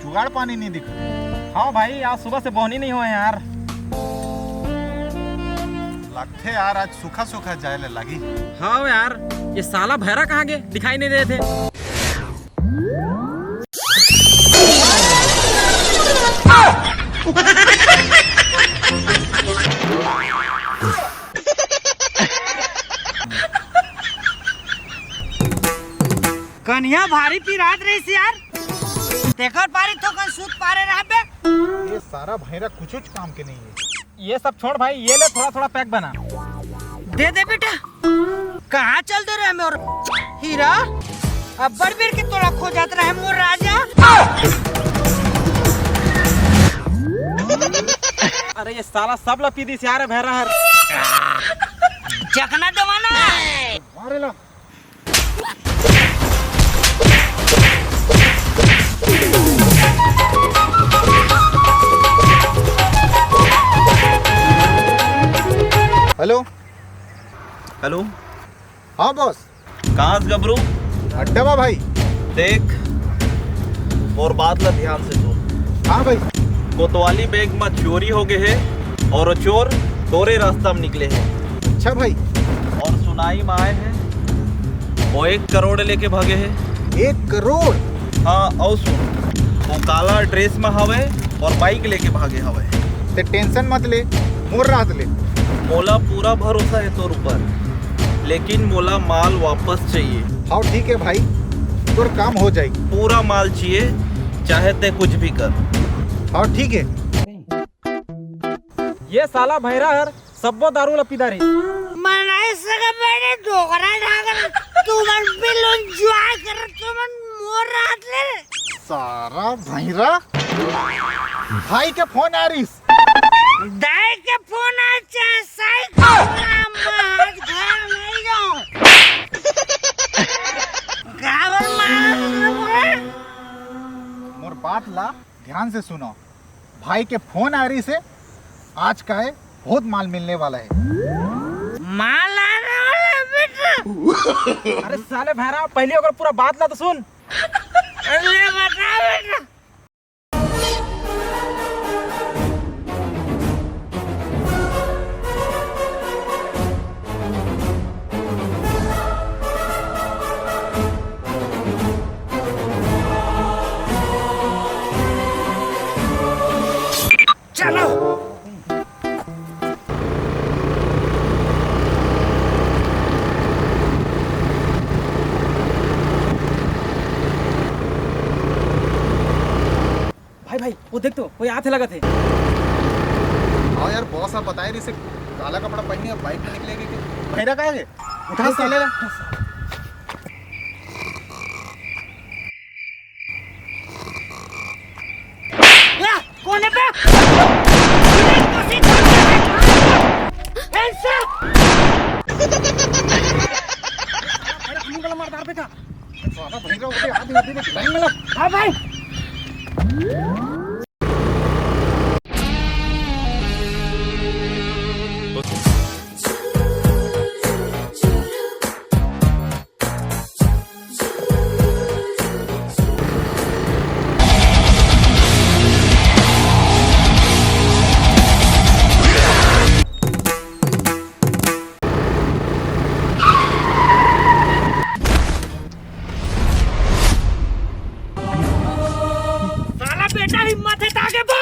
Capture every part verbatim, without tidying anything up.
जुगाड़ पानी नहीं दिखा। हाँ भाई, आज सुबह से बोहनी नहीं होय यार। लगथे यार, आज सूखा सूखा जाए ले लागी। हाँ यार, ये साला भैरा कहाँ गे, दिखाई नहीं देथे। कनिहा भारी पिरात रहिस यार, तेकर पारी थोकन सूत पारे रहबे। ये सारा भैरा कुछ काम के नहीं है। ये सब छोड़ भाई, ये ले थोड़ा थोड़ा पैक बना। दे दे बेटा। कहाँ चल दे रहे मोर हीरा? अब्बड़ बेर के तोला खोजत रहे मोर राजा। अरे ये साला सब ला पी दिस यार भैरा हर। चकना देवाना। मारे ला। हेलो। हेलो। हाँ बॉस। कहाँ हस गबरू? अड्डा मा भाई। देख, मोर बात ला ध्यान से सुन। हाँ भाई। कोतवाली बैंक मा चोरी हो गए हे और चोर तोरे रास्ता मा निकले हे। अच्छा भाई। और सुनाई मा आए हे, वो एक करोड़ लेके भागे हे। एक करोड़? हाँ, अउ सुन, वो काला ड्रेस मा हवे और बाइक लेके भागे हवे। ते टेंशन मत ले, मोर राहत ले। मोला पूरा भरोसा हे तोर ऊपर, लेकिन मोला माल वापस चाहिए। हाँ ठीक है भाई, तोर काम हो जाई। पूरा माल चाहिए, चाहे ते कुछ भी कर। हाँ ठीक है। ये साला भैरा हर सब्बो दारू ला पीदा रही। मनाई सके बड़े डोकरा ढाकर, तुमन बिल एंजॉय कर, तुमन मोर राहत ले। सारा भैरा। भाई के फोन आ रहीस। दाई के फोन आ, चाहे साई के फोन आ, मैं आज घर नहीं जाऊं। गावर मार। मोर बात ला ध्यान से सुनो। भाई के फोन आ रहीस हे, आज का है बहुत माल मिलने वाला है। माल आने वाला है बेटा। अरे साले भैरा, पहले ओकर पूरा बात ला तो सुन। अरे बता बेटा। चलो। भाई, भाई, वो देख तो, कोई आथे लगत हे। हाँ यार, बॉस आप बताए रहिस हे, काला कपड़ा पहने अब बाइक में निकलेगी कि? भैरा कहाँ गए? उठा साले ला। या, कोने पे? ऐसा। अरे, हम गला मार डार बेटा। साला भैरा उठे, आधी, आधी में लाइन में लग। हाँ भाई। साला बेटा, हिम्मत है तो आगे बढ़।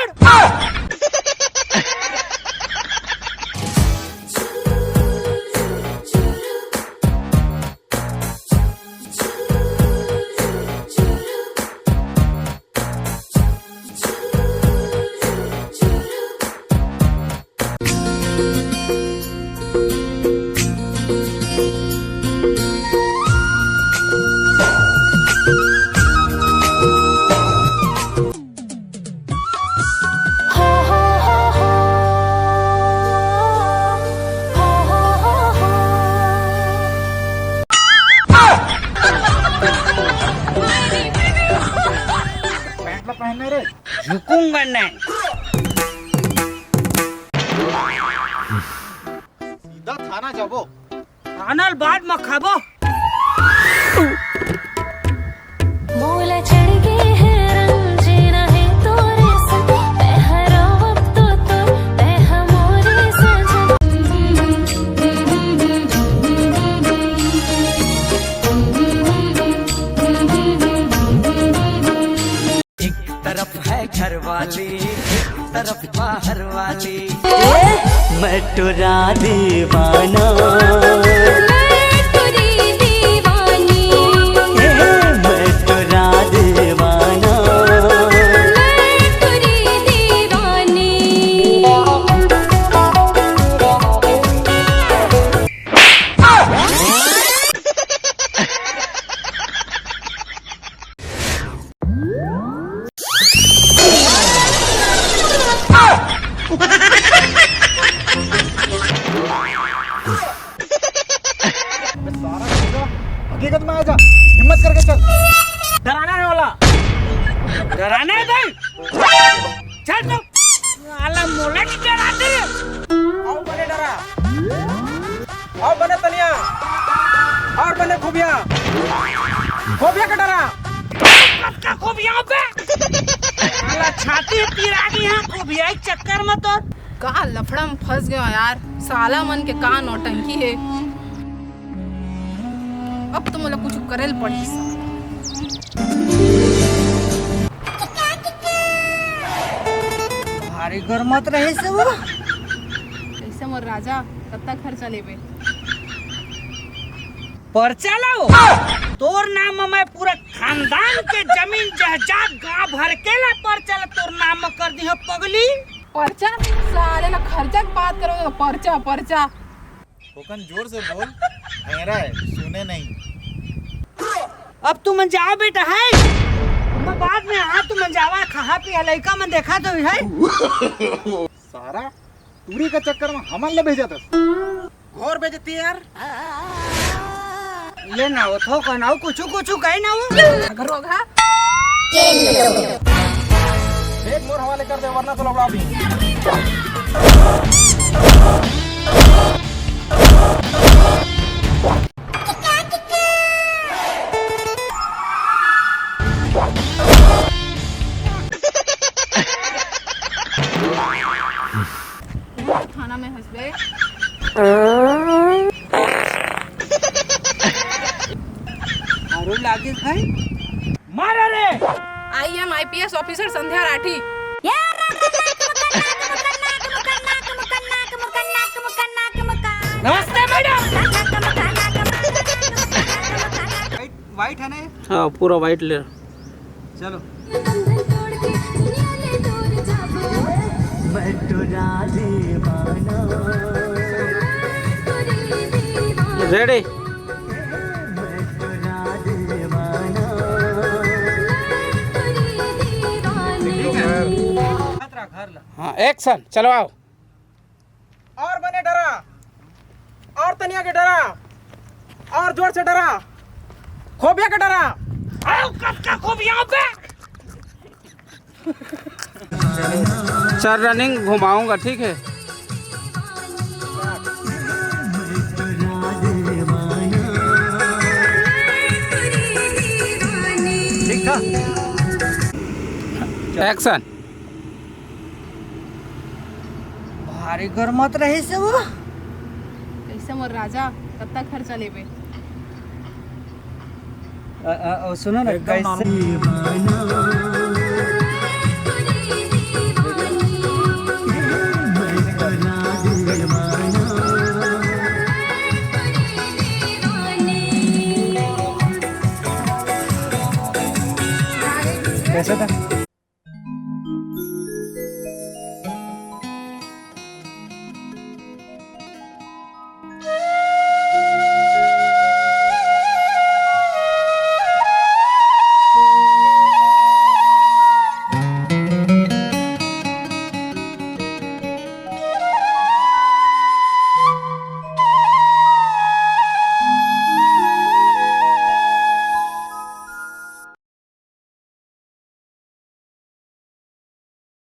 पैंट ला पहनना रे। झुकूंगा नहीं। सीधा थाना जाबो। थाना ल बाद म खाबो। मोला चढ़ गे हे रंग, जीना तरफ है घर वाली, तरफ बाहर वाली। मैं टुरा दीवाना। मैं टुरी दीवानी। ए, मैं टुरा दीवाना। मैं टुरी दीवानी। हकीकत में आ जा, हिम्मत करके चल। डराना नहीं वाला, डराना है भाई। चल तो। साला मोला नहीं डराते रे। आओ बने डरा, आओ बने तनिया, और बने खुबिया, खुबिया के डरा। कब का खुबिया बे? साला छाती पिरा गई है खुबिया के चक्कर में तो। का लफड़ा में फंस गयो यार, साला मन के का नौटंकी है। अब तो मोला कुछ करे ल पड़ही साला। भारी गरमात रहे से वो। कैसे मोर राजा, कत्ता खर्चा लेबे? पर्चा लाओ। तोर नाम म मैं पूरा खानदान के जमीन जायदाद गांव भर के ला पर्चा ला तोर नाम म कर दी हो पगली। पर्चा? साले ला खर्चा के बात करो तो पर्चा, पर्चा। थोकन जोर से बोल, अँहरा है, सुने नहीं। अब तुमन जाओ बेटा, है? मैं बाद में आ, तुमन जावा, खाहा पिया, लइका मन देखा तो है। सारा टूरी का चक्कर में हमन ले भेजा था। घोर बेइज्जती यार। ले ना हो, थोकन आओ, कुछ, कुछ कहे ना हो। अगर होगा। एक मोर हवाले कर दे, वरना तो लौड़ा भी। थाना में हंस गए। अरे लागे भाई, मारा रे। I am I P S officer संध्या राठी। नमस्ते मैडम। वाइट, वाइट है ना ये? हाँ, पूरा वाइट ले। चलो। रेडी। हाँ, एक्शन, चलवाओ। और बने डरा, और तनिया के डरा, और जोर से डरा, खोबिया के डरा। आओ, कब का खोबिया पे? सर, रनिंग घुमाऊंगा, ठीक है? ठीक था। एक्शन। भारी गरमात रहे से वो। कैसे मोर राजा, कत्ता खर्चा लेबे? अ, अ, अ, सुनो ना, एकदम कैसे? Normal।